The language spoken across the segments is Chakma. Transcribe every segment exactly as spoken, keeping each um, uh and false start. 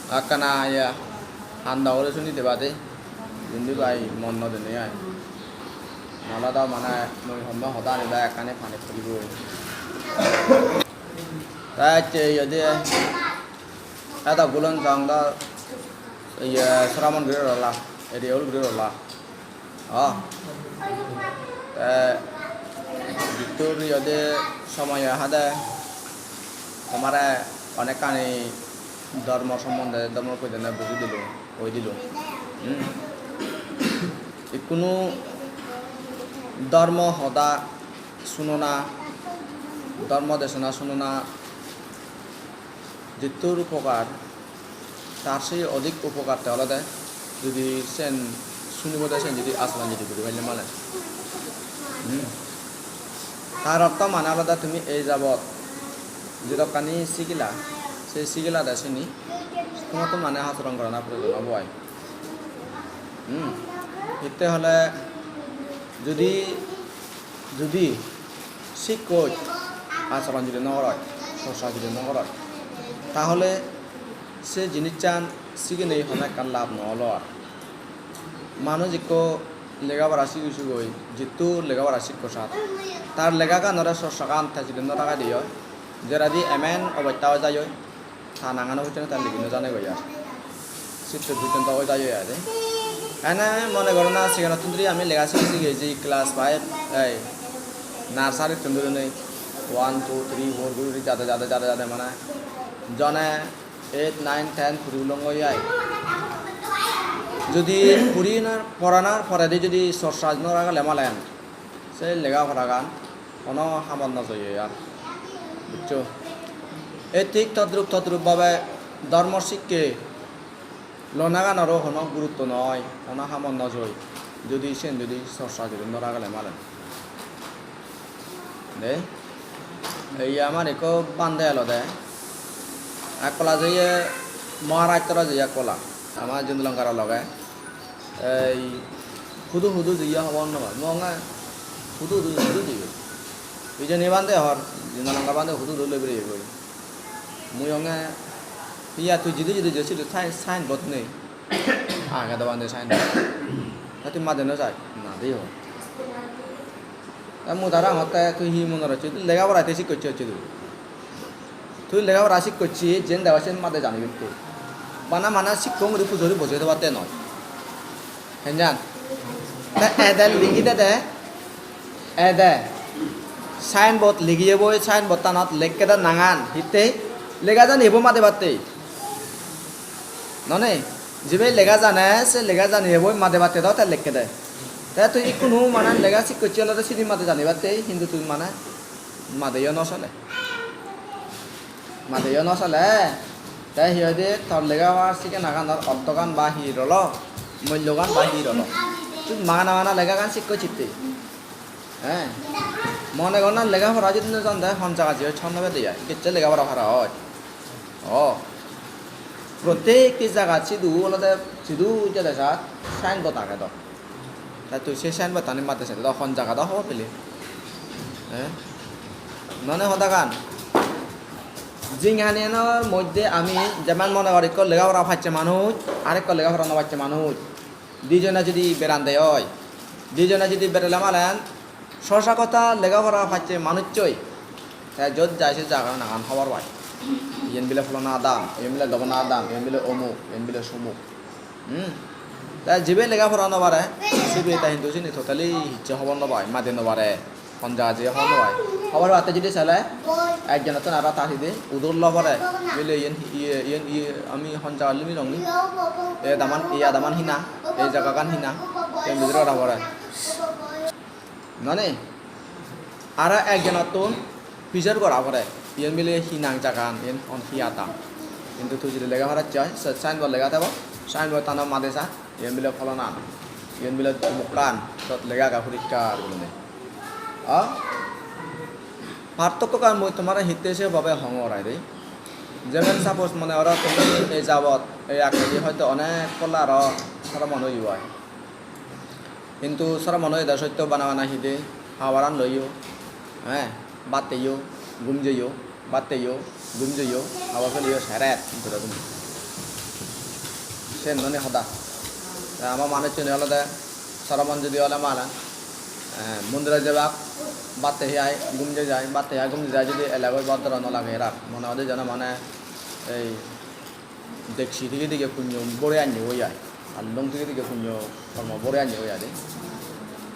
Ekkana iya handa guri suni deba de. Indi bai mon no dene ai. Nala da mane mui honno hoda ani da ekkani pani puribo. Ta ecche iya de. Eta gulon jang da iya sramon guri rola. Eri ol guri rola. Oh. Te jittur iyode somoy hade tomare onekkani dhormo sombonde, dhormo poidene buji dilung, hoi dilung. Hmm. Ikkunu dhormo hoda sunona, dhormo desona sunona jittur upokar, tar se odik upokar te olode judi sen sunibode, sen judi asoran judi guri palle mane. Hmm. Tar ortho mane olode tumi ei jabot jedokkani sigila, se sigila de sini tumattun mane asoron gorana proyojon obo ai. Hmm. Hitte hole judi, judi sikkoi asoron judi no goroj, sorsa judi no goroj, tahole se jinissan siginei hono ekkan lab no olo ar. Manuj ikko lega pora sigi sugoi, jittur lega pora sikko sat, tar legaganore sorsagan te judi no ragede oi, jeradi emen obosta oi jai oi, ta nangano pojjonto ta ligi no jane goi ar. Sitto pojjonto oi jai oi ade. Ene mone goro na, sigonottun dhuri ami lega sigi sigi eji class five, ei, nursery-ttun dhurinei one, two, three, four guri guri jade, jade, jade, jade mane jone eight, nine, ten puri ulongoi ai. Judi puri na, poranar poredi judi sorsa no ragele malen, se lega poragan hono hamot no jeye ar, buccho? Ei thik todrup todrup bhabe dhormo sikke lonaganoro hono gurutto noi, hono hamot no joi, judi sen judi sorsa judi no ragele malen. De, ei amar ekko bhante elode, ekkola jeye Maharashtra jeye ekkola, ama Jindal uncle-o loge. Ei hudu hudu jeye hobor no pai. Mui honge hudu hudu, hudu jeye? Hijeni bhante hor, Jindal uncle bhante hudu hudu loi bereye goi. Mui honge, iya tui jidu jidu jeye sidu sign, signboard nei. Age do bhante signboard. Ta tui made no jai? Na de ho. Ta mui tare hongotte tui hi mone hocche? Tui lega pora te sikkochi hocche tui. Tui lega pora sikkochi, jen deba sen made janibi tui. Bana mane sikkong guri pujo guri bojei thobatte noi. Henjan? Te ede ligi dede, ede. Signboard ligiyeboi, signboard tanot lekkede nangan. Hittei? Lega jani ebo madebatte. Nonei? Jibe lega jane, se lega jani eboi madebatte do te lekkede. Te tui ikkunu mane lega sikkochi olode sini made janibatte, hintu tui mane madeyo no sole. Madeyo no sole. Te hi hoide tor lega pora sigenaganor orthogan ba hi rolo, mullogan ba hi rolo. Tui magana magana legagan sikkochitte. He. Mone gor na lega pora judi no jande hon jaga jeyoi hon no pede ai. Kecche lega pora para oi. O. Prottekti jagat sidu olode sidu jede sat signboard age do. Te tui se signboard tani made sede do hon jagat do hobor pele? Eh? None hodagan. Jinghaniyanor moddhe ami jemon mone gor ikko lega pora pacche manuj, arekko lega pora no pacche manuj. Dijone judi berande oi, dijone judi berele malen, sosa kotha lega pora pacche manuchchoi, te jot jai se jaga nanan hobor pai. Iyen bile pholona adam, iyen bile dobona adam, iyen bile omuk, iyen bile somuk. Hmm. Te jibe lega pora no pare, sibe te hintu sini totally hicche hobor no pai, madi no pare, hon jaga jeye hobor no pai. Hobor patte judi sele, ekjonottun aro ta hide udol lo pore, bile iyen iye, iyen iye, ami hon jaga lumi rong ni? E adaman, e adaman hina, e jagagan hina, te bidire ora pore. Noni? Aro ekjonottun pijor gora pore, iyen bile hi nang jagan, iyen hon hi adam. Hintu tui judi lega poracchoi, se signboard lega thebo, signboard tano made sa, iyen bile pholona, iyen bile omukkan, sot lega age poriskar gurinei. A? Partokkogan mui tomare hitte se bhabe hongor ai de. Jemon suppose mone goro tumi ei jabot, ei akkedi hoito onek polla aro sromon oibo ai. Hintu sromon oyede sotto bana bana hide habaran loiyo, he, bhat heiyo, gum jeyo, bhat heiyo, gum jeyo, habar peleyo seret, hintu tumi. Sen noni hoda. Te ama manuchchune olode soromon judi ole mane, eh, mondire jebak, batte hi ai, gum je jai, batte hi ai, gum je jai, judi elego boddoro no lage erar. Mone hode jeno mane ei dekchi dige dige punyo bore anni oi ai. Ar lung dige dige punyo kormo bore anni oi ai de.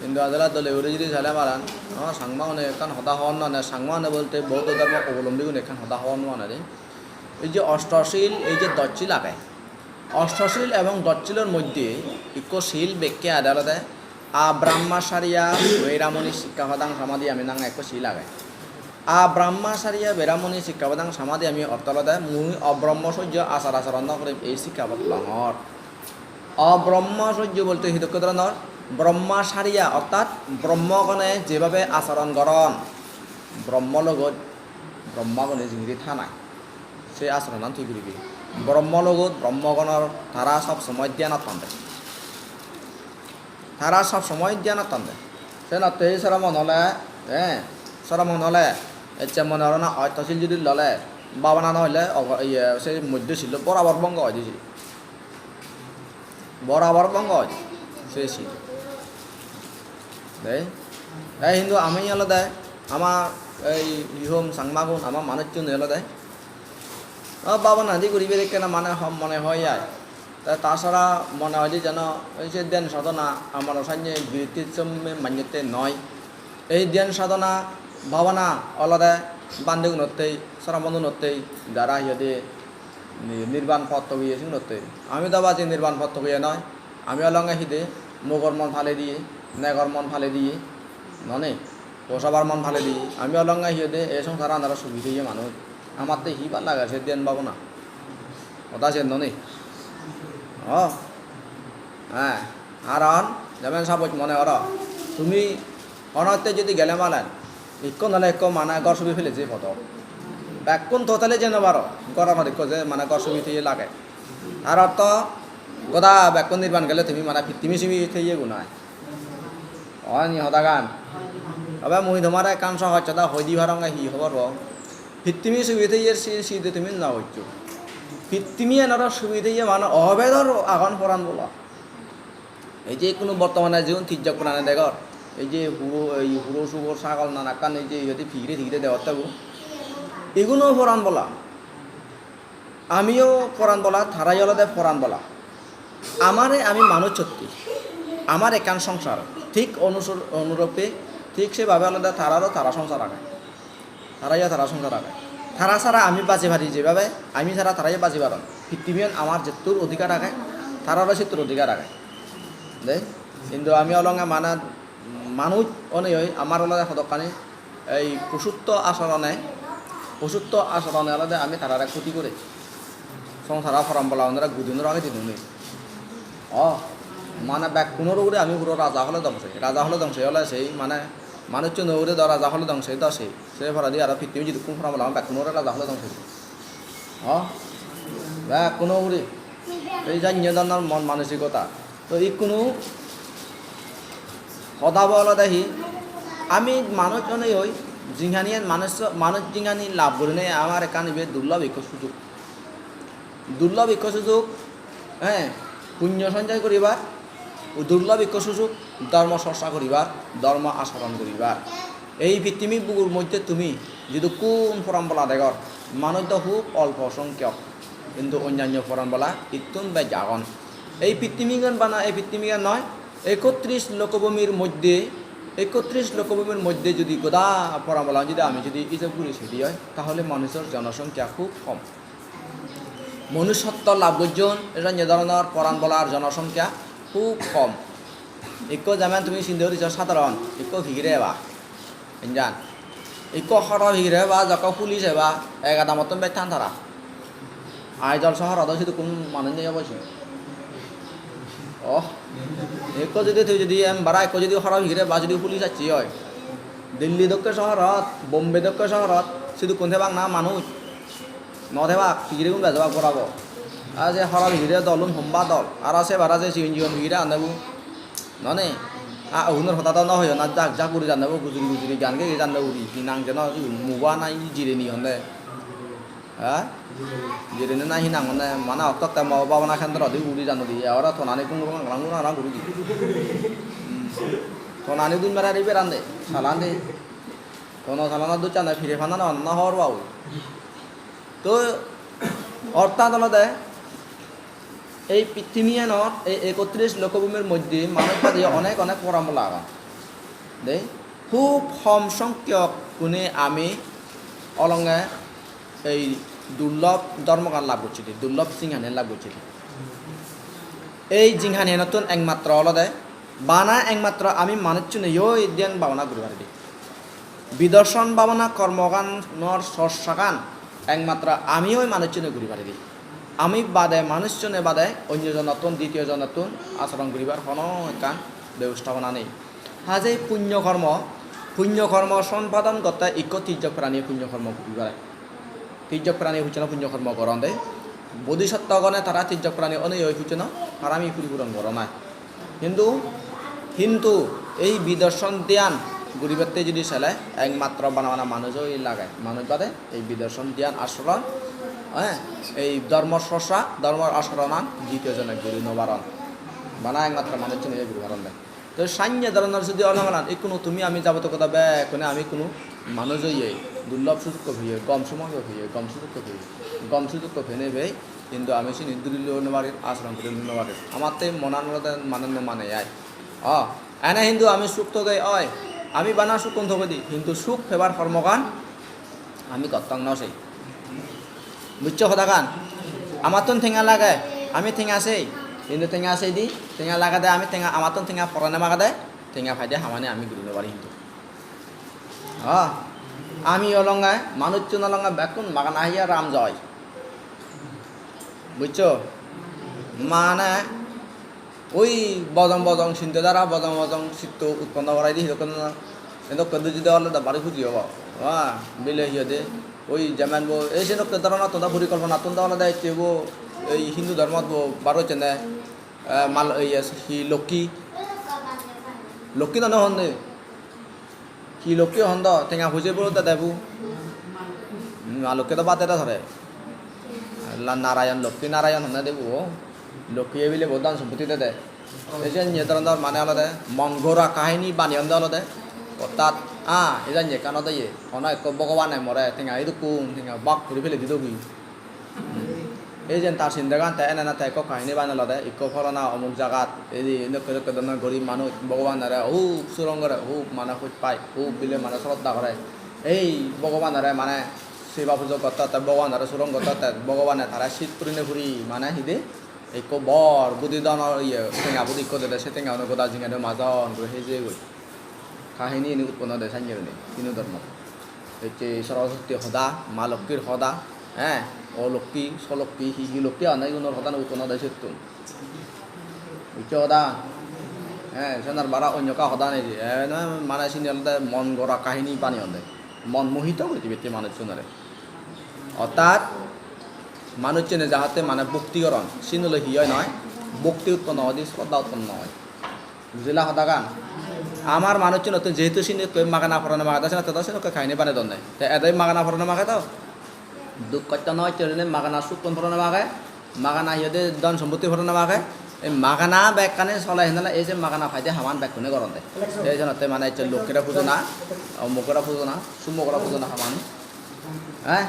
Hintu ajole dole guri judi sele maran, ama Changmagune ekkan hoda hon mane, Changmagune bolte Bouddho dhormo obolombi gune ekkan hoda hon mane de. Ei je osto sil, ei je dosh sil age. Osto sil ebong dosh silor moddhe ikko sil bekke age olode abrahmacharya veramani sikkhapadam samadiyami nange ikko sil age. Abrahmacharya veramani sikkhapadam samadiyami ortho olode mui obrahmacharya achar acharon no gorim, ei sikkhabot longor. Obrahmacharya bolte hi dokke dhoronor? Brahmacharya ortat Brahmagone jebhabe acharon goron, Brahmalogot Brahmagone jingiri thanai, se acharonan tui guribe. Brahmalogot Brahmagonor tara sob somoi dhyanot thonde. Tara sob somoi dhyanot thonde. Senotte ei soromon ole, eh, soromon ole, ecche mone gorona osto sil judi lole, bhabana no hoile ogo-, iye, se moddhe sillo borabor bongo oi de se. Borabor bongo oi de se sil. Dei. Te hintu ami olode, ama ei hi hom Changmagun, ama manuchchune olode, o, bhabana di guribe ekkena mane hom mone hoi ai. Te ta sara mone hoide jeno ei je dhyan sadhona amaro sannye biritti somme manyotte noi. Ei dhyan sadhona bhabana olode bhantegunottei, soromonunottei, jara hi hoide ni-, nirban pot togiye sigunottei. Ami do baji nirban pot togiye noi. Ami olonge hi de, mogor mon pale diye, negor mon pale diye, noni? Posabar mon pale diye. Ami olonge hi hoide, ei songsaran aro sugi theye manuj. Amatte hi bhal lage se dhyan bhabana? Hoda sen noni? O? He, karon, jemon suppose mone goro, tumi honotte judi gele malen, ikko nole ikko mane ghor subi pele je podo. Bekkun totally je no paro, ghor anot ikko je mane ghor subi theye lage. Tar ortho goda bekkun nirban gele tumi mane pittimi subi theye gun ai. Oi ni hodagan? Tobe mui tomare ekkan sohoj hoda hoi di parong, hi hobor bo? Pittimi subi theye si, si de tumi no hoccho. Pittimi enore subi theye mane obedor agon poran bola. Ei je ikkunu bortomane jigun tijjok prani degor, ei je huro, ei huro sugor sagol nanakkan ei je iyot pigire tigire degotte bo, iguno poran bola. Amiyo poran bola, tarayo olode poran bola. Amare ami manuj sotti, amar ekkan songsar, thik onusor-, onuroppe, thik sebabe olode tararo tara songsar age. Tarayo tara songsar age. Tara sara ami baji pari jebhabe, ami sara tarayo baji paron. Pittimiyan amar jettur odhikar age, tararo settur odhikar age. De, hintu ami olonge mane manuj onei oi amar olode hodokkani ei posutto asorone, posutto asorone olode ami tarare khoti gore. Songsaro poran bola onore gudinore age dinuni. O, mane bekkunor ugure ami puro raja hole dong sei. Raja hole dong sei ole sei, mane manuchchuno ugure do raja hole dong sei do sei. Se poredi aro pittimi jidukkun poran bola agon bekkunore raja hole dong sei. O, bekkuno ugure. Ei janye dhoronor mon manosikota. To ikkunu hoda bo olode hi, ami manuj onei oi, jinghaniyan manuj, manuj jinghani lab gurinei amar ekkan ibe durlob ikko sujog. Durlob ikko sujog, he, punyo sonchoi guribar, durlob ikko sujog dhormo chorcha guribar, dhormo achoron guribar. Ei pittimi bugur moddhe tumi jidukkun poran bola degor, manuj do hub olpo songkyok, hintu onnanyo poran bola ittun bej agon. Ei pittimigan bana ei pittimigan noi, ekotris lokobhumir moddhe, ekotris lokobhumir moddhe judi goda poran bola judi ami judi ijeb guri sedi oi, tahole manujor jonosongkya hub kom. Monussotto lab gojjon, e janye dhoronor poran bolar jonosongkya hub kom. Ikko jemon tumi sinde guri so sadharon, ikko pigire eba, enjan. Ikko horo pigire eba, jokko police eba, ek adamottun bej than tara. Aizawl sohorot do sidukkun manuj nei obo se. Oh, ikko judi tui judi em bara ikko judi horo pigire eba judi police acche oi, Delhi dokke sohorot, Bombay dokke sohorot, sidukkun thebak na manuj? No thebak, pigirigun bejebak borabo. Ar se horo pigire dolun homba dol. Aro se bara se sigon sigon pigire ande bu. Noni? A, ogunor hoda do no hoyong, na jak jak guri jande bu, gujuri gujuri gaan gei gei jande uri. Hi nang jeno sigun, Muba nahi Jireni honde? Ha? Jirine na hinang honne, mane okto okto mo bhabona kendro di uri jano di, aro tonani gung gung gung gung guri di. Hmm. Tonani dun berari berande, salande. Tono salana ducchane pire panana onna hor babu. To orthat olode ei pitthimiyanot, ei ekotris lokobhumir moddhe manuj bade onek onek porambola agon. De, hub hom songkyok gune ami olonge ei durlob dhormogan lab gocchedi, durlob jinghaniyan lab gocchedi. Ei jinghanianottun ekmatro olode bana ekmatro ami manuchchune yoi dhyan bhabona guri paride. Bidarson bhabona kormoganor sorsagan ekmatro ami oi manuchchune guri paride. Ami bade manuchchune bade onyo jonottun, ditiyo jonottun achoron guribar hono ekkan bebosthabona nei. Haje punyo kormo, punyo kormo sompadon gotte ikko tijjok praniye punyo kormo guri pare. Tijjok praniye huccheno punyo kormo goron de. Bodhisottogone tara tijjok prani onei oi huccheno parami puripuron goron ai. Hintu, hintu ei bidarson dhyan guribatte judi sele ekmatro bana bana manuj oi lage. Manuj bade ei bidarson dhyan asoron, eh, ei dhormo sorsa, dhormo asoronan ditiyo jone guri no paron. Bana ekmatro manuchchune guri paron de. To sanye dhoronor jodi olomalan, ikkunu tumi ami jabotiyo hoda bekkune ami ikkunu manuj oye, durlob sujukko peye, gom somoyo peye, gom sujukko peye, gom sujukko pene pei, hintu ami sini duri loi no parir, asoron guri no parir. Amatte monan olode mane no mane ai. O, ene hintu ami suk togei oi, ami bana sukkun togedi, hintu suk pebar hormogan ami gottong no sei. Bujcho hodagan? Amattun tenga lage, ami tenga sei. Hintu tenga sei di, tenga lagede ami tenga, amattun tenga porane magede, tenga paide hamani ami guri no pari hintu. Ha? Ami olonge, manuchchun olonge bekkun magana hiya ram joy. Bujcho? Mane oi bojong bojong sinte dhara, bojong bojong sitto utponno gorai di, hidokken edokke dujide olode bari huji obo. Ha, bile hi hoide, oi jemen bo, ei senokke dhoronottun do porikolponattun do olode ecche bo, ei Hindu dhormot bo bar gochchonde, eh, mal-, ei, hi, Lokki, Lokki nw honde. Hi Lokki hon do, tenga puje bolo dede bu. Hmm, ma Lokki do bade do tore. La Narayan, Lokki Narayan honne de bu. Lokki ebile bo dhon sompotti dede. Ei je ye dhoronor mane olode mon gora kahini baneyonde olode. Ortat, ah, ei je ekkan ode ye. Hono ekko Bhogobane more tenga idukkun, tenga bak guri pele didogi. Ei jen tar sindegan te ene na te ekko kahini banelode, ikko pholona omuk jagat, ei je dokke dokke dhoronor gorib manuj, Bhogobanore hub surong gore, hub mane hoj pai, hub bile mane sroddha gore. Ei Bhogobanore mane seba pujo gottotte, Bhogobanore surong gottotte, Bhogobane tare sit purine puri mane hide ikko bor budi dhonor iye tenga budi ikko dede, se tenga uno goda jinghani majon guri hei jeyegoi. Kahiniyeni utponno de sannye gurinei Hindu dhormot. Ecche Soroswati hoda, Ma Lokkir hoda, eh, O Lokki, So Lokki, hi hi Lokki agonde, igunor hoda utponno de settun. Bujcho hoda? Eh, senar bara onyo ekka hoda nei je. Eh, na, mane sini olode mon gora kahini baneyonde. Mon mohito guri dibette manuchunore. Ortat manuchune jahatte mane bhokti goron, sinole hi oi noi? Bhokti utponno oi de, sroddha utponno oi. Bujila hodagan? Amar manuchunottun jehetu sini ekko magana porane mage do, senotte do senokke kahini banei donne. Te edo magana porane mage do. Duk hosto no hocche gurinei magana sukkun porane mage, magana hi hoide dhon sompotti porane mage. Ei magana bekkani sole hinele ei je magana paide haman bekkune goronde. Ei jenotte mane ecche Lokkire pujona, omukore pujona, sumukore pujona haman. Eh?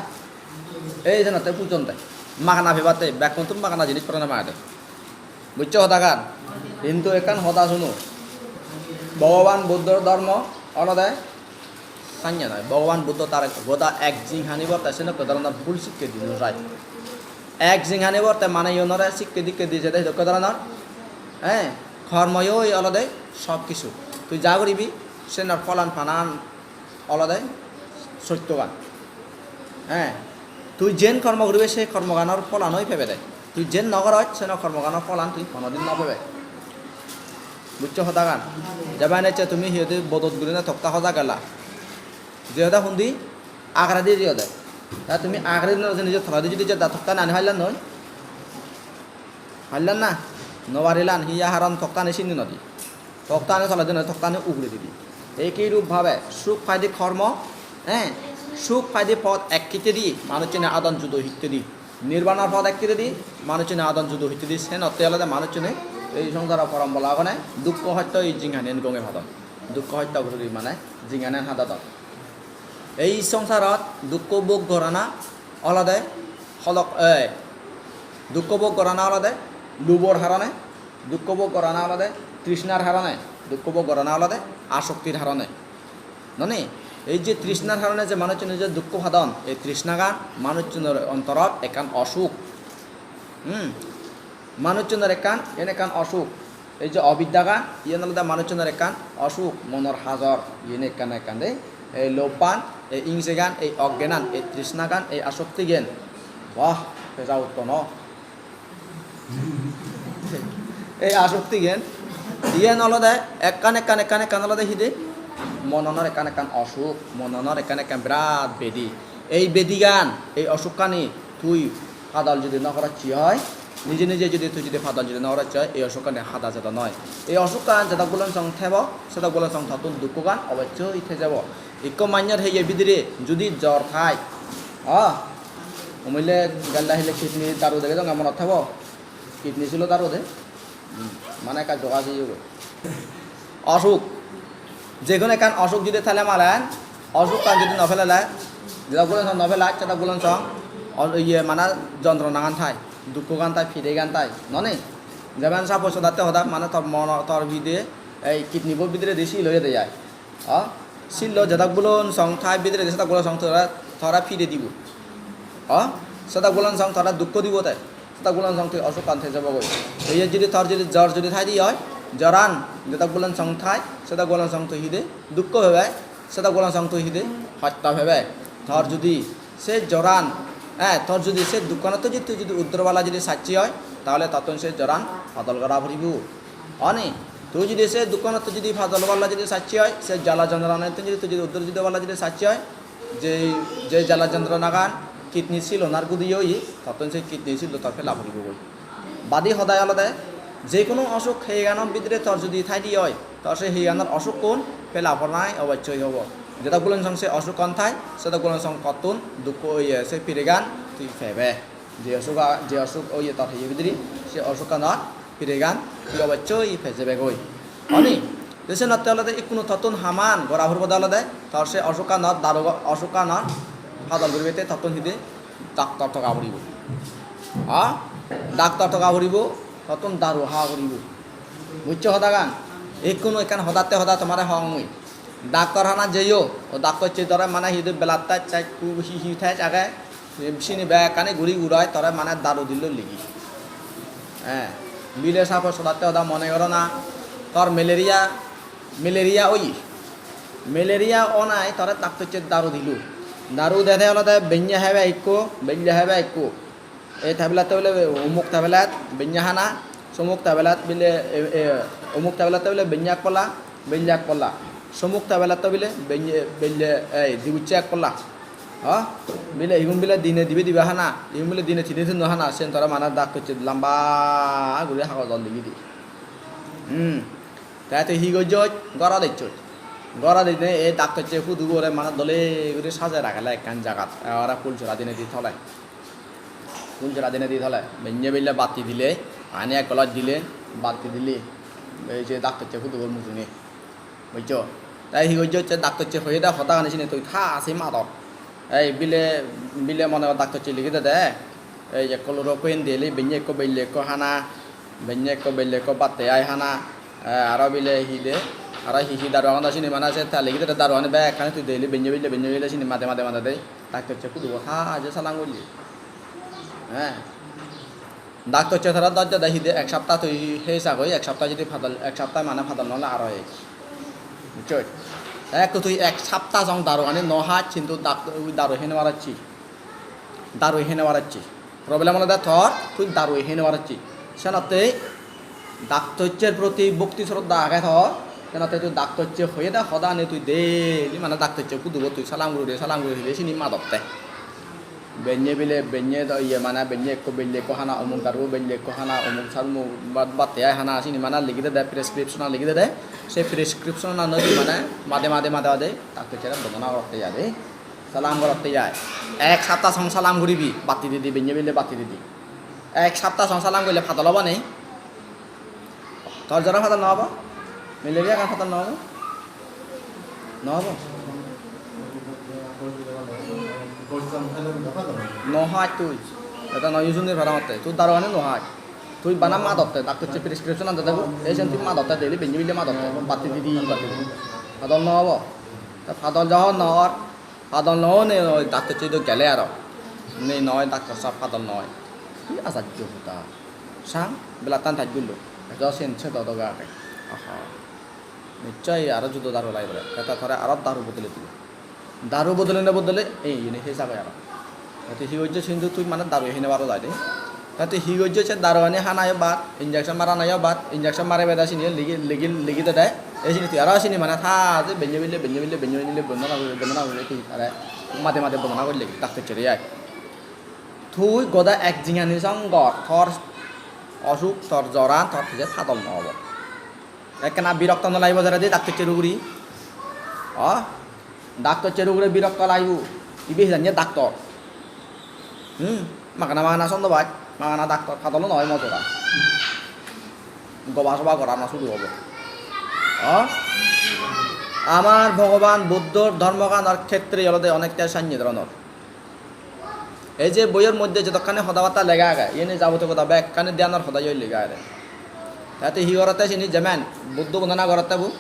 Ei jenotte pujonde. Magana pebatte, bekkuntun magana jinis porane magede. Bujcho hodagan? Hintu ekkan hoda suno. Bhogoban Buddhor dhormo olode sannye noi. Bhogoban Buddho tar goda ek jinghani bor te senokke dhoronor bhul sikke di no jai. Ek jinghani bor te maneyonore sikke dikke di jede hidokke dhoronor, eh, kormoyoi olode sob kisu. Tui ja guribi, senor pholan panan olode sottogan. He, tui jen kormo guribe, se kormoganor pholan oi pebede. Tui jen nw goroj, seno kormoganor pholan tui honodin nw pebe. Bujcho hodagan? Jeba ene ecche tumi hi hoide bodot gurine tokta hoja gela. Je hoda hundi? Agre di je hoda. Ta tumi agre di nw jene je toledi judi je da tokta ani pailan noi? Pailan na? Nw parilan, hiya haron toktani sindi nw di. Toktani toledi noi, toktani uguredi di. Ekei rup bhabe suk paide kormo, eh, Suk paide pod ek hittedi, manuchchune adon judo hittedi. Nirbanar pod ek hittedi, manuchchune adon judo hittedi. Senotte olode manuchchune ei songsaro porom bola agone dukko hosto ei jinghanian gonge padon. Dukko hosto guri mane jinghanian hadadon. Ei songsarot dukko bhog gorana olode holok, eh, dukko bhog gorana olode lubor harone, dukko bhog gorana olode trishnar harone, dukko bhog gorana olode asoktir harone. Noni, ei je trishnar harone je manuchchune je dukko padon, ei trishnagan manuchchunor ontorot ekkan osuk. Hmm. Manuchchunor ekkan, iyen ekkan osuk. Ei je obiddagan, iyen olode manuchchunor ekkan osuk, monor hajor, iyen ekkan ekkan de. Ei lobban, ei ingsegan, ei oggenan, ei trishnagan, ei asoktigen. Bah, peja utton o. Ei asoktigen, iyen olode ekkan ekkan, ekkan ekkan olode hide? Mononor ekkan ekkan osuk, mononor ekkan ekkan birat bedi. Ei bedigan, ei osukkani tui padol judi no gorocchi oi, nije nije judi tui judi padol judi no gorocchi oi, ei osukkani hada jadon noi. Ei osukkan jedok bolon song thebo, sedok bolon song tottun dukkogan obossoi thei jebo. Ikko manjor heye bidire judi jor thai, ah, umile gella hile kidney daru dege donge monot thebo. Kidney silo daru de. Hmm, mane ekka joga jiye goi. Osuk. Jekono ekkan osuk judi thele malen, osukkan judi no pelele, jedok bolon song no pelaj, sedok bolon song, o-, iye mane jontronagan thai, dukkogan thai, piregan thai, noni? Jemon suppose hodatte hoda mane tor mono, tor bide ei kidney bo bidiredi sil oyede ai. O, sillo jedak bulon song thai bidiredi sedak bulon song tore, tore pire dibo. O, sedak bulon song tore dukko dibo te. Sedak bulon song tui osukkan thei jabo goi. Te iyot judi tor judi jor judi thai di oi, joran jedak bulon song thai, sedak bulon song tui hide dukko pebe, sedak bulon song tui hide hosto pebe. Tor judi se joran, eh, tor judi se dukkanottun judi tui judi uddor bala judi sacche oi, tahole tottun se joran padol gora puribo. Oni, tui judi se dukkanottun judi padol bala judi sacche oi, se jala jontronattun judi tui judi uddor judi bala judi sacche oi, je, je jala jontronagan kidney silonar gudi oye, tottun se kidney silo tor pela puribo goi. Badi hodai olode, je hono osuk heyeganor bidire tor judi thai di oi, tor se heyeganor osukkun pela poranai obossoi hobo. Jedok bulon song se osukkan thai, sedok bulon song tottun dukko oye se piregan tui pebe. Je osuk a-, je osuk oye tor heye bidire, se osukkanor piregan tui obossoi pei jebe goi. Oni, te senotte olode ikkunu tottun haman gora puribo de olode, tor se osukkanor daru, osukkanor padol guribette tottun hide daktor toga puribo. Ha? Daktor toga puribo, tottun daru ha puribo. Bujcho hodagan? Ikkunu ekkan hodatte hoda tomare hong mui. Daktor hana jeyo, o daktor se tore mane hide blood test, test, hi hi test age, sini bekkani guri gurai tore mane daru dillo ligi. Eh, bile suppose hodatte hoda mone goro na, tor malaria, malaria oye. Malaria onai tore daktor se daru dillo. Daru dede olode benne hebe ikko, belle hebe ikko. Ei tablet-to bile umuk tablet benne hana, somuk tablet bile, e, e, umuk tablet-to bile benne ek polla, belle ek polla. Somuk tablet-to bile benne, belle, ei, dibucche ek polla. Ha? Bile igun bile dine dibe dibe hana, igun bile dine tine tinno hana, siyen tore mane daktosse lamba guri hagojot ligi di. Hmm. Te tui hi gojjoj? Gorot ejjoj. Gorot ejjone ei daktosse hudugore mane dole guri sajei ragele ekkan jagat. Aro pul sora dinei di tole. Pul jora dinei di tole, benne belle batti dile, pani ek geloj dile, batti dile, ei je daktosse hudugor mujunge. Bujjo? Te hi gojjo hocche, daktosse hoyede hodagani sini tui tha se madot. Ei bile, bile mone gor daktosse ligi dede, ei je chloroquine dile, benne ekko belle ekko hana, benne ekko belle ekko batte ai hana, eh, aro bile hi de, aro hi hi daru agon do sini mane se te ligi dede daru ani bekkani tui daily benne belle, benne belle sini made, made, made de. Daktosse hudu bo ha je salang golle. He. Daktosse tara doj dede hide ek sapta tui hei sagoi, ek sapta judi padol, ek sapta mane padol nole aro hei. Bujchoi? Te ekku tui ek sapta jong daru ani no haj, hintu dak-, daru hei no parocchi. Daru hei no parocchi. Problem olode tor, tui daru hei no parocchi. Senotte daktossor proti bhokti sroddha age tor, senotte tui daktosse hoyede hodani tui daily mane daktosse hudubo tui salam guri de, salam guri de, sini madotte. Benne bile, benne do iye mane benne ekko belle ekko hana, omuk daru belle ekko hana, omuk sarumo bat-, batte ai hana, sini mane ligi dede, prescription ligi dede. Se prescription ano mane made made made made daktossore bondona gorotte ai de. Salam gorotte jai. Ek sapta song salam guribi, batti didi, benne bille batti didi. Ek sapta song salam golle padol obo ni? Tor jora padol no obo? Malaria gan padol no obo? No obo? No haj tui. Eta no use ni paramotte. Tu daru ani no haj. Tui bana madotte, doctor se prescription an dede bo. Ei sen tui madotte, daily benne bille madotte. Batti didi, batti didi. Padol no obo? Ta padol johon no or, padol no one oi doctor se do gele aro. Nei noi doctor sab padol noi. Hi ajajjo hoda. Sang, belattan thaj gullo. Ejo sen se dodoge age. Aha. Nichchoi aro judo daru lagibole. Te ta tore aro daru bodole dibo. Daru bodole ne bodole, ei, iyeni he sagoi aro. Te hi hoyse sindu tui mane daru hine baro jai de. Te tui hi hoyse se daru ani hanayo bad, injection maranayo bad, injection marebe de sini ligi, ligi, ligi de de. Ei sini tui aro sini mane tha je benne bille, benne bille, benne bille, benne na guri, benne na guri tui are made made benne na guri legi, doctor sere ai. Tui goda ek jingani song gor, tor osuk, tor joran, tor pije padol no obo. Ekkena birokto no lagibo jeredi doctor-or ugure. O, doctor-or ugure birokto lagibo. Ibe hi janye doctor? Hmm, magana magana sondo bai, magana doctor, padolo noi mojora. Goba soba gorana suru obo. O, amar Bhogoban Buddhor dhormoganor khetre olode onekta sanye dhoronor. Ei je boiyor moddhe jodokkani hoda batta lega age, iyeni jabotiyo hoda bekkani dhyanor hoda iyot lega age. Tate hi gorotte sini jemen Buddho bondona gorotte bo,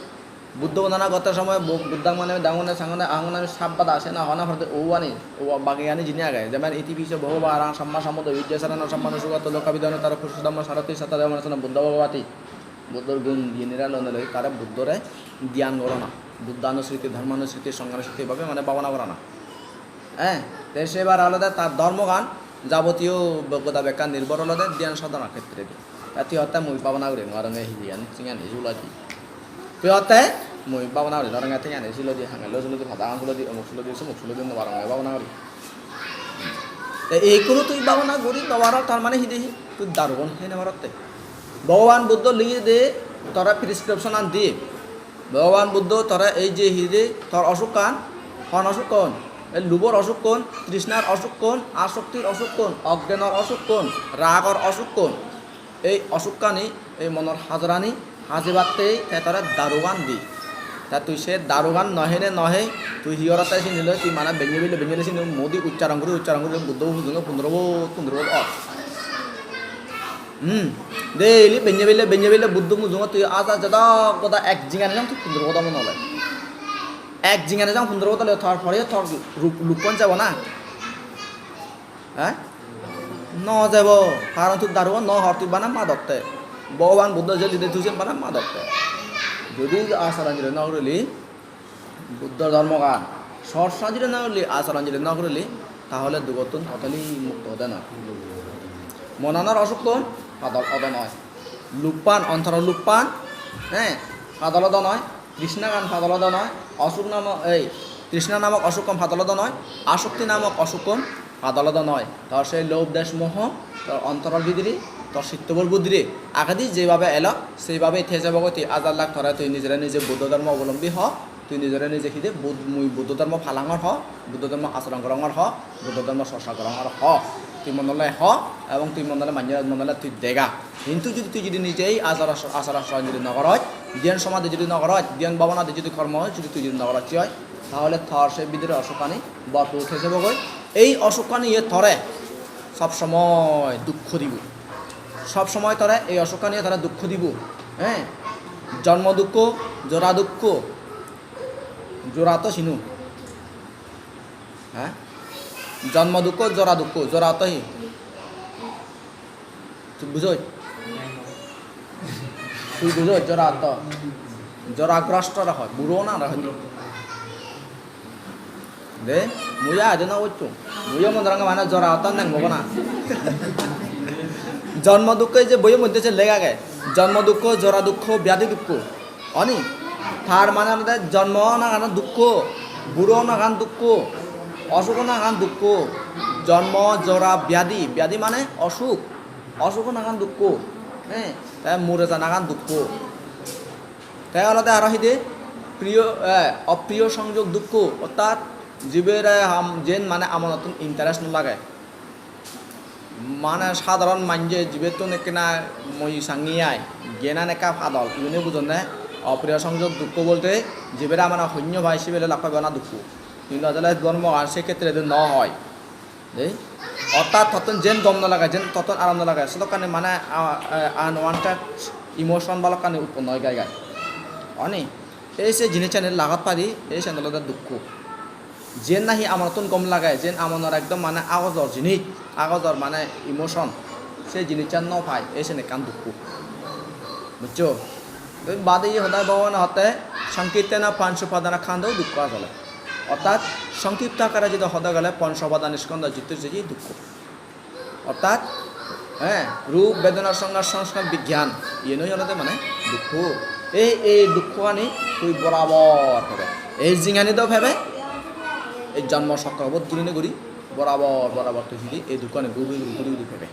Buddho bondona gorotte somoy bu-, Buddhang mane dangone sangone ahangone sabbada se na hona porede o ani, o bagiyani jini age. Jemen iti piso Bhogobarang samma sambuddho vijja sarana samma nusugato lokavidano taro puruso dhamma sarati satta dhamma sana Buddho Bhagavati. Buddhor gun jinira lone loi tare Buddhore dhyan gorana. Buddhanusriti, dharmanusriti, sanghanusriti bhabe mane bhabana gorana. Eh, te sebar olode tar dhormogan jabotiyo goda bekkan nirbhor olode dhyan sadhonar khetre di. Te tui hotte mui bhabana guri nw parongge hijeni, singani sulodi. Tui hotte mui bhabana guri nw parongge, singani sulodi, hangelo sulodi, padagan sulodi, omuk sulodi, sumuk sulodi nw parongge bhabana guri. Te ei kunu tui bhabana guri nw paror, tar mane hide hi? Tui darugun hei nw parotte. Bhogoban Buddho ligi de tore prescription an di. Bhogoban Buddho tore ei je hi de tor osukkan, hon osukkon? Ei lubor osukkon, trishnar osukkon, asoktir osukkon, oggenor osukkon, ragor osukkon. Ei osukkani, ei monor hajorani hajebatte te tore darugan di. Ta tui se darugan no hene no hei, tui hi gorotte sini loi, tui mane benye bile, benye bile sini modi uchcharon guri, uchcharon guri Buddho mujunge pundro bot, pundro bot or. Hmm. Daily benye bile, benye bile Buddho mujunge tui aja jadok goda ek jingani jang tui pundro bot obo nole. Ek jingani jang pundro bot ole tor pore tor rup, luppon jebo na. He? No jebo, karon tui darugan no hor, tui bana madotte. Bhogoban Buddho je lide tui sen bana madotte. Jodi acharon jire no gurile, Buddho dhormogan chorcha jire no gurile, acharon jire no gurile, tahole dugottun totally mukto ode no. Monanor osukkun padol odo noi. Luppan, ontoror luppan, he, padol odo noi. Trishnagan padol odo noi, osuk namok, ei, trishna namok osukkan padol odo noi, asokti namok osukkan padol odo noi. Tor sei lobh desh moho, tor ontoror bidire, tor sittobor bidire, agedi jeibabe elo, seibabe thei jebogoi tui ajar lak tore tui nijere nije Buddho dhormo obolombi ho, tui nijere nije hide Bud-, mui Buddho dhormo palangor ho, Buddho dhormo acharon gorongor ho, Buddho dhormo chorcha gorongor ho. Tui monole ho, ebong tui monole manye monole tui dega. Hintu jodi tui jodi nije ei achar, achar acharon jodi no goroj, dhyan somadhi jodi no goroj, dhyan bhabana di jodi kormo jodi tui jodi no goroj, hi oi? Tahole tor se bidire osukkani bor puri uthi jebogoi. Ei osukkaniye tore sob somoy dukkho dibo. Sob somoy tore ei osukkaniye tore dukkho dibo. He? Jonmo dukkho, jora dukkho, jora to sino. He? Jonmo dukkho, jora dukkho, jora to hi? Tui bujoj? Tui bujoj jora to? Joragrosto re hoi, buro na re hoi. De, mui ade na oitto. Mui mon ranga mane jora to neng bogo na. Jonmo dukkho ei je boiyo moddhe je lega age. Jonmo dukkho, jora dukkho, byadhi dukkho. Oni? Tar mane olode jonmo onagan dukkho, buro onagan dukkho, osuk onagan dukkho, jonmo, jora, byadhi, byadhi mane osuk, osuk onagan dukkho, he, te mure janagan dukkho. Te olode aro hide priyo, eh, opriyo songjog dukkho, ortat Jibere ham, jen mane amonottun interest no lage. Mane sadharon manje jibettun ekkena moi sangi ai, genan ekka padol, iyune bujonne opriyo songsog dukko bolte jibere amana honyo pai sibere lakka gana dukko. Hintu ajole dhormogan se khetre de no hoy. Dei? Orthat tottun jen gom no lage, jen tottun aram no lage, sedokkani mane, a, a, unwanted emotion balokkani utponno oi gai gai. Oni? Ei se jinissani lagat pari, ei sen olode dukko. Jen nahi amonottun gom lage, jen amonor ekdom mane agojor jinis, agojor mane emotion, se jinissan no pai, ei sen ekkan dukko. Bujjo? Tumi bade ye hoda Bhagabane hotte, "Sankirtena panchopadana khandho dukko asole." Orthat, songkipto akare jodi hoda gele, ponchopadaniskondo jitto jeji dukko. Orthat, eh, rup, bedona, songga, songskar, bigyan, iyen oi olode mane dukko. Ei, ei dukkoani tui borabor pebe. Ei jingani do pebe, ei jonmo chokro bodh gurinei guri borabor, borabor tui hidi ei dukkoani guri, guri, guri, guri pebe.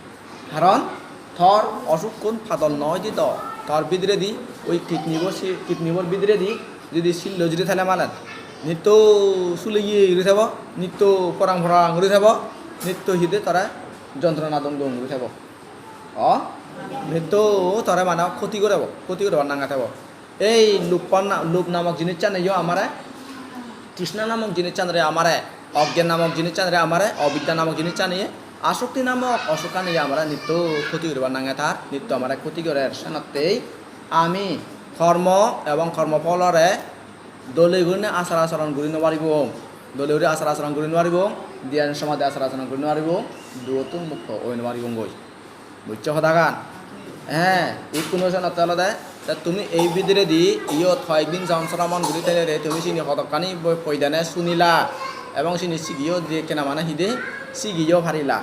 Karon tor osukkun padol noi di do, tor bidiredi, oi kidney bo si-, kidney bor bidiredi jodi sil loi jodi thele malen, nitto suleye guri thebo, nitto porang porang guri thebo, nitto hide tore jontrona dong dong guri thebo. O, nitto tore mane khoti gorebo, khoti gorebar nange thebo. Ei luppan na-, lup namok jinissan eyo amare, trishna namok jinissan re amare, ogyan namok jinissan re amare, obidya namok jinissan ye, asokti namok osukkan ye amare nitto khoti guribar nange tar, nitto amare khoti gorer. Senottei ami kormo ebong kormo pholore dole gurinei achar acharon guri no paribong, dole guri achar acharon guri no paribong, dhyan somadhi achar acharon guri no paribong, dugottun mukto oi no paribong goi. Bujjo hodagan? He, ikkunu senotte olode, te tumi ei bidiredi iyot hoyekdin jon sramon guri thelere tumi sini hodokkani bo-, poidene sunila, ebong sini sigiyo di ekkena mane hide sigiyo parila.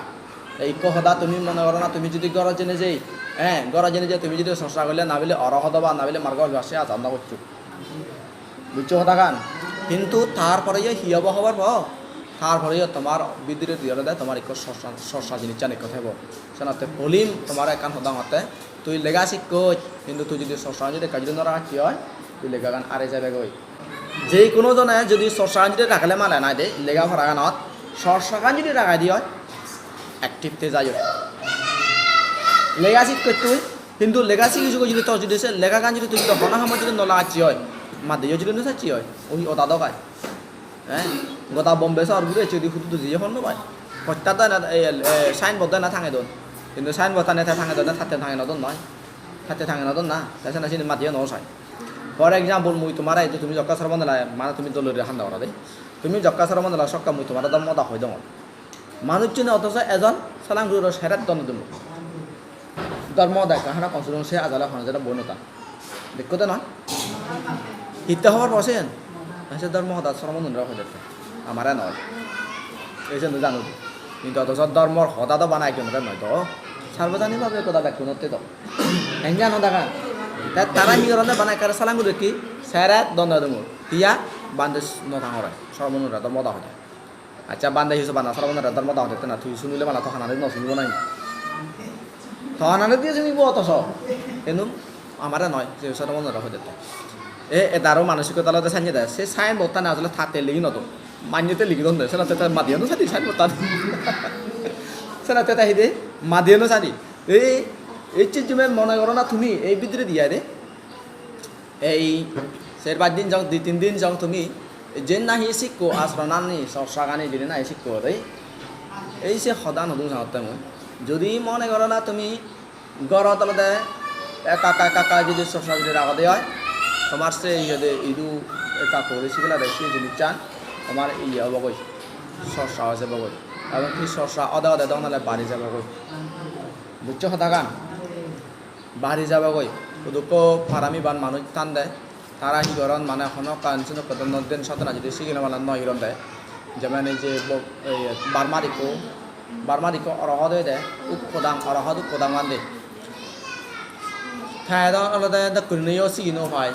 Te ikko hoda tumi mone goro na, tumi jodi gorot jeinei jei, he, gorot jeinei jei tumi jodi chorcha golle na bile orohot oba, na bile margo oba, se aja no goccho. Bujjo hodagan? Hintu tar poreyo hi obo hobor po? Tar poreyo tomar bidiredi olode tomar ikko chorcha, chorcha jinissan ikko thebo. Senotte poilim tomare ekkan hoda hongotte, tui lega sikkoj, hintu tui jodi chorcha jodi ekka jodi no ragacche oi, tui legagan are jebegoi. Je hono jone jodi chorcha jodi ragle male nai de, lega poraganot chorchagan jodi ragai di oi, active te jai oi. Lega sikkoj tui, hintu lega sigi sigi jodi to jodi se legagan jodi tui jodi hono hamot jodi no lagacche oi, madiyo jodi no sacche oi, oi oda dogai. Eh, goda Bombay sohor guri ecche jodi hudu jeye hobor no pai. Posta do ena, eh, eh, signboard do ena tangey don. Hintu signboard tane te tangey don, tatte tangey no don noi. Tatte tangey no don na. Te sene sini madiyo no sai. For example, mui tomare idu tumi jokka sromon dela, mane tumi dole guri handa gora de. Tumi jokka sromon dela sokka mui tomare do moda hoi dongor. Manuchchune otoso ejon salang guri seret don dun. Dhormo hoda ekka hana constitution se ajale hona jeda boi no tan. Dekko de noi? Hitte hobor po siyen? Ase dhormo hoda sromon unore hoi dette. Amare noi. Ei siyen do jano de. Hintu otoso dhormor hoda do bana ekjonore noi do. Sarbojanik bhabe hoda bekkunotte do. Enjan hodagan. Te tara hi goronde bana ekkare salang guri ki? Seret don dun. Hiya? Bande no tangore. Sromon unore dhormo hoda hoi de. Accha, bande hi so bana sromon unore dhormo hoda hoi dette na, tui sunile bana to hanani no sunibo nahi? To hanani diye sunibo otoso. Hintu amare noi, se sromon unore hoi dette. E, edaro manosikota olode sanye de, se signboard tane asole tatte ligi no don. Manye te ligi don de, senotte te madiyo no sadi signboard tane. Senotte te hi de, madiyo no sadi. Ei, ei chijjume mone goro na tumi, ei bidire diya de. Ei ser pach din jong, di tin din jong tumi jen nahi sikko asoronani, sorsagani jeni nahi sikko de. Ei se hoda no dun sangotte mui. Jodi mone goro na tumi gorot olode ekka ekka ekka ekka jodi sorsa jodi ragode oi, tomar se iye de idu ekka guri sigilade se jinissan tomar iye obogoi, sorsa oi jebogoi. Ebong ki sorsa ode ode dogana ole bari jebogoi. Bujjo hodagan? Bari jabogoi. Hudukko parami ban manuj tande, tara hi goron, mane hono ekkan senokko donnot den sadhana jodi sigine mane no hironde. Jemon ei je bo-, ei Burmar ikko, Burmar ikko orohot oyede, ukkodang, orohot ukkodang bhante. Te do olode dokkunoyo sigi no pai.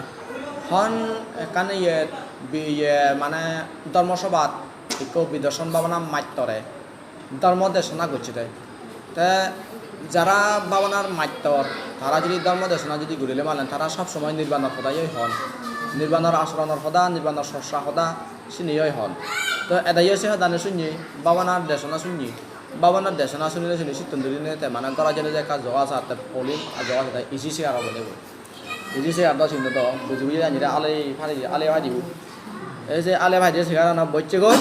Hon ekkan iye, bi-, iye mane dhormo sobhat ikko bidarson bhabana mattore dhormo desona gocche de. Te jara bhabanar mattor, tara jodi dhormo desona jodi gurile malen, tara sob somoi nirbanor hodai oi hon. Nirbanor asoronor hoda, nirbanor sorsa hoda, sini oi hon. To edayo se hodani sunye, babanar desona sunye. Babanar desona sunile sini sittun durinei te mane goro jeinei je ekka joga sa te polin, a joga sa te isi se aro bole bo. Isi se aro do sini do, buji buji jani re ale pari, ale pari bo. Ei je ale pari je se aro na bocche goi,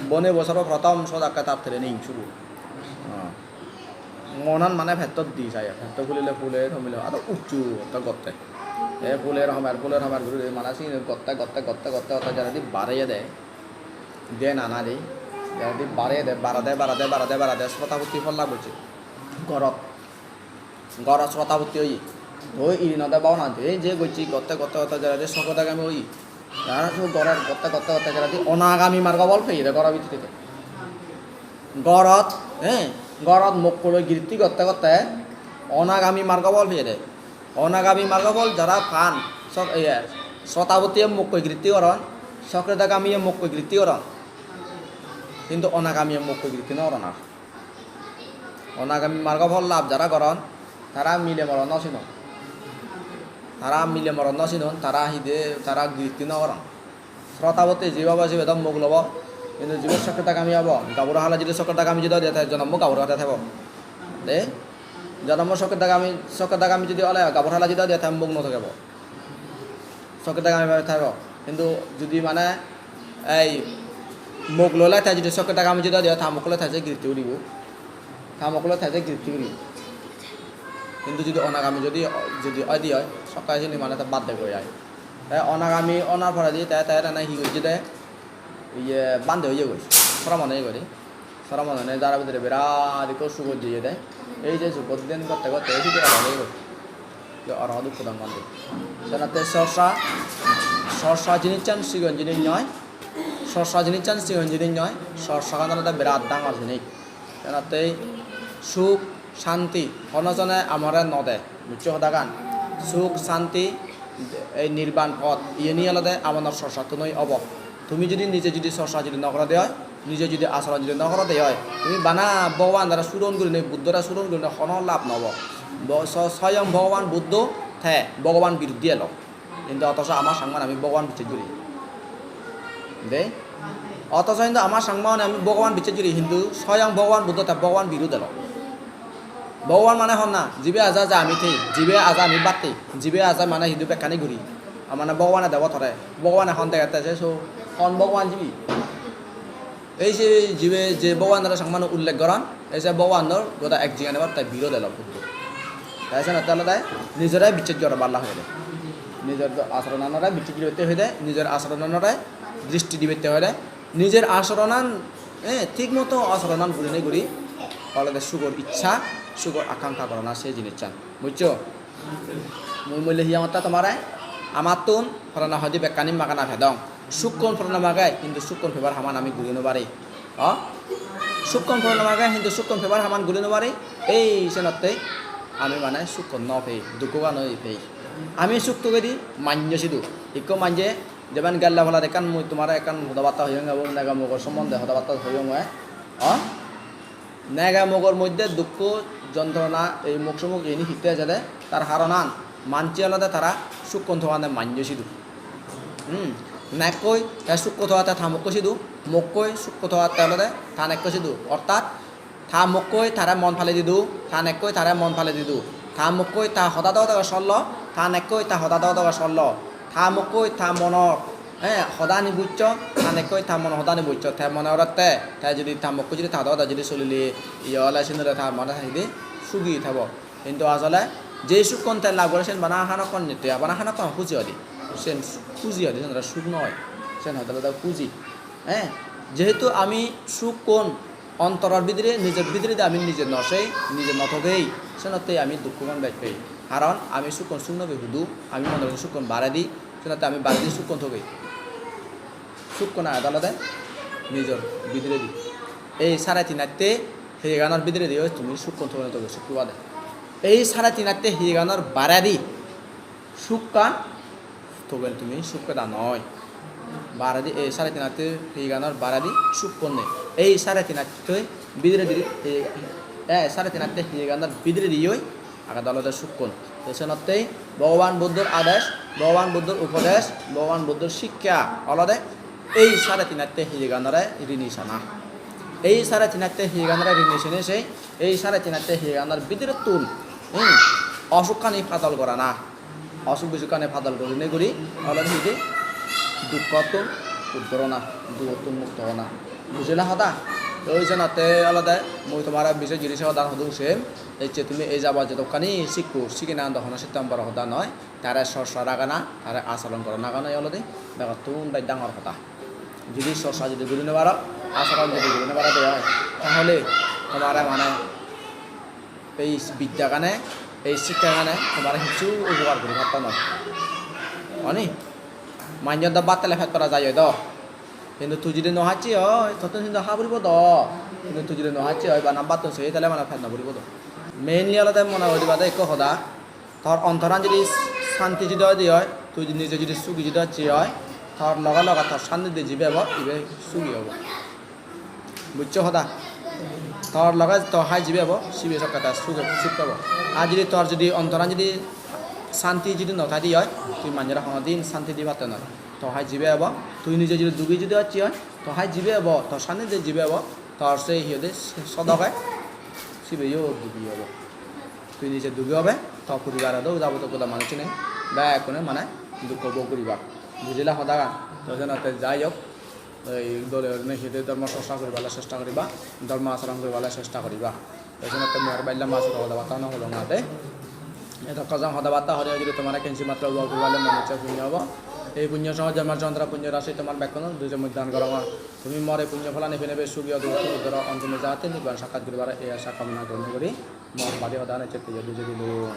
bone bo soro prothom sodakke tar training suru. Ah. Monan mane pettot di sai, petto pulile pule, thomile ado ucchu otte gotte. E puler homer, puler homer guri guri mane sini gotte, gotte, gotte, gotte, gotte jaredi bareyede. Diyen ana di, jaredi bareyede, barade, barade, barade, barade, srotapotti polla gocche. Gorot, gorot srotapotti oye. Oi irinode bhabana de, ei je gocche gotte, gotte, gotte jaredi sokrodagami oye. Aro se gorot gotte, gotte, gotte jaredi onagami margo phol peyede goro bidire. Gorot, eh, gorot mokko loi giritti gotte gotte onagami margo phol peyede. Onagami margo phol jara pan, sok-, iye, srotapotti-ye mokkoi giritti goron, sokrodagami-ye mokkoi giritti goron. Hintu onagami-ye mokkoi giritti no goron ar. Onagami margo phol lab jara goron, tara mile morot no sinon. Tara mile morot no sinon, tara hide, tara giritti no goron. Srotapotti jibe obo, sibe do mok lobo. Hintu jibe sokrodagami obo, gaburo hala judi sokrodagami judi oi de, te jonommo gaburo ode thebo. De? Jonommo sokrodagami, sokrodagami judi ole, gaburo hala judi oi de, te mok no thebo. Sokrodagami bhabe thebo. Hintu judi mane ei mok lole te judi sokrodagami judi oi de, ta mok lole te je giritti guribo. Ta mok lole te je giritti guribo. Hintu judi onagami judi, judi oi de oi, sokke sini mane te bad de goi ai. Te onagami onar poredi te, te rene hi gojje de, iye bhante oye goi, sromon oye goi. Sromon onei jara bidire birat ekko sugor jeye de. Ei je sugor den gotte gotte ei sidi aro oye goi. Je aro dukko dang bhante. Senotte sorsa, sorsa jinissan sigon jinis noi. Sorsa jinissan sigon jinis noi. Sorsagan olode birat dangor jinis. Senottei suk, santi, hono jone amare no de. Buccho hodagan? Suk, santi, ei nirban pot, iyeni olode amonor sorsattunoi obo. Tumi judi nije judi sorsa judi no gorode oi, nije judi asoron judi no gorode oi, tumi bana Bhogoban dara suron gurinei, Buddhore suron gurinei hono lab no obo. Bo-, so-, soyong Bhogoban Buddho te Bhogoban biruddhi elo. Hintu otoso ama Changman ami Bhogoban bicches guri. De? Otoso hintu ama Changman ami Bhogoban bicches guri, hintu soyong Bhogoban Buddho te Bhogoban birud elo. Bhogoban mane honna, jibe aja ja ami thei, jibe aja ami batte, jibe aja mane hintu bekkani guri. Amane Bhogobane debo tore, Bhogobane hon degette se so, hon Bhogoban jibe? Ei se jibe je Bhogobanore Changmano ullek goron, ei se Bhogobanor goda ek jingani bor te birod elo Buddho. Te senotte olode nijore bicches goro balla hoide. Nijor do-, asoronanore bicches guribatte hoide, nijor asoronanore dristi dibatte hoide, nijor asoronan, eh, thik moto asoronan gurinei guri olode sugor iccha, sugor akankha gorana se jinissan. Bujcho? Mui mulle hi hongotte tomare? Amattun prana hoide bekkani magana pedong. Sukkon prana mage, hintu sukkon pebar haman ami guri no pari. O? Sukkon prana mage, hintu sukkon pebar haman guri no pari. Ei senotte ami mane sukkon no pei, dukkogan oi pei. Ami suk togedi manje sidu. Ikko manje jemon gelle polat ekkan mui tomare ekkan hoda batta hoyong ebo nega mugor sombonde hoda batta hoyong oi. O? Nega mugor moddhe dukko, jontrona, ei muk somuk iyeni hitte ejede, tar haronan manje olode tara sukkon togande manje sidu. Hmm. Nekkoi te sukko togatte ta mukko sidu, mukkoi sukko togatte olode ta nekko sidu. Ortat ta mukkoi tare mon pale didu, ta nekkoi tare mon pale didu. Ta mukkoi ta hoda dogo dogo sollo, ta nekkoi ta hoda dogo dogo sollo. Ta mukkoi ta monor, eh, hodani bujcho, ta nekkoi ta mono hodani bujcho. Te mone gorette, te judi ta mokko judi ta hoda hoda judi solile, iye ole sinore ta mone hidi sugi thebo. Hintu asole je sukkon te lab gore sen bana hanokkon nitte, bana hanokkon huji odi. Sen huji odi, sen aro suk noi. Sen hoda hoda huji. Eh, jehetu ami sukkon ontoror bidire, nijor bidiredi ami nije no sei, nije no togei, senottei ami dukkogan bej pei. Karon ami sukkon suk no pei hudu, ami monor sukkon baredi, senotte ami baredi sukkon togei. Sukkon agede olode nijor bidiredi. Ei sare tin atte heyeganor bidiredi oi tumi sukkon togei no togei sukku bade. Ei sare tin atte heyeganor baredi sukkan togen tumi suk peda noi. Baredi ei sare tin atte heyeganor baredi sukkon nei. Ei sare tin atte bidiredi, eh, eh, sare tin atte heyeganor bidiredi oi agede olode sukkon. Te senottei Bhogoban Buddhor adesh, Bhogoban Buddhor upodesh, Bhogoban Buddhor sikkha olode Ei sare tin atte hiyeganore rini sana. Ei sare tin atte hiyeganore rini sene se, ei sare tin atte hiyeganor bidirettun, hmm, osukkani padol gorana. Osuk bisukkani padol gorine guri olode hide dukkottun uddor ona, dugottun mukto ona. Bujila hoda? Oi jenotte olode mui tomare bijo jinis hodan hodung sen. Ecche tumi ei jaba jedokkani sikko, sigina do hono sittan boro hoda noi. Tare sorsa ragana, tare acharon gorana gana olode begottun bej dangor hoda. Judi sorsa judi guri no paro, acharon judi guri no paro de oi, tahole tomare mane ei biddagane, ei sikkagane tomare hissu upokar guri patto noi. Oni? Manjor do bhat tele pet pora jai oi do. Hintu tui judi no hacche oi, tottun hintu ha puribo do. Hintu tui judi no hacche oi, bana bhattun sei tele mane pet no puribo do. Mainly olode mone goriba de ekko hoda, tor ontoran judi santi judi oi de oi, tui nije judi sugi judi hacche oi, tor loge loge tor santi de jibe ebo, ibe sugi obo. Bujcho hoda? Tor loge to hai jibe ebo, sibe sokke ta suge, suk pebo. Ar judi tor judi ontoran judi santi judi no thai de oi, tui manjore hono din santi di patte noi. To hai jibe ebo, tui nije judi dugi judi hacche oi, to hai jibe ebo, to santi de jibe ebo, tor se hi hoide sodoge sibeyo dugi obo. Tui nije dugi obe, to poribare do jabotokko do manuchune bekkune mane dukko bhog guribak. Bujila hodagan? To senotte jai hok, ei dole gurinei hide dhormo chorcha guribale chesta guriba, dhormo acharon guribale chesta guriba. Te senotte mui ar bej lamba suro hoda batta no holong ade. Edokkon jang hoda batta hore jodi tomar ekkan si matro upokar guribale mone hocche punyo obo. Ei punyo soho jonmor jontro punyo rasi tomar bekkunor duje mui dan gorongor. Tumi mor ei punyo pholani penebe sugi odo, sugi doro, ontime jahate nirban sakkat guribare ei asha kamona gurinei guri mor badi hoda ecche tui bujei dilung.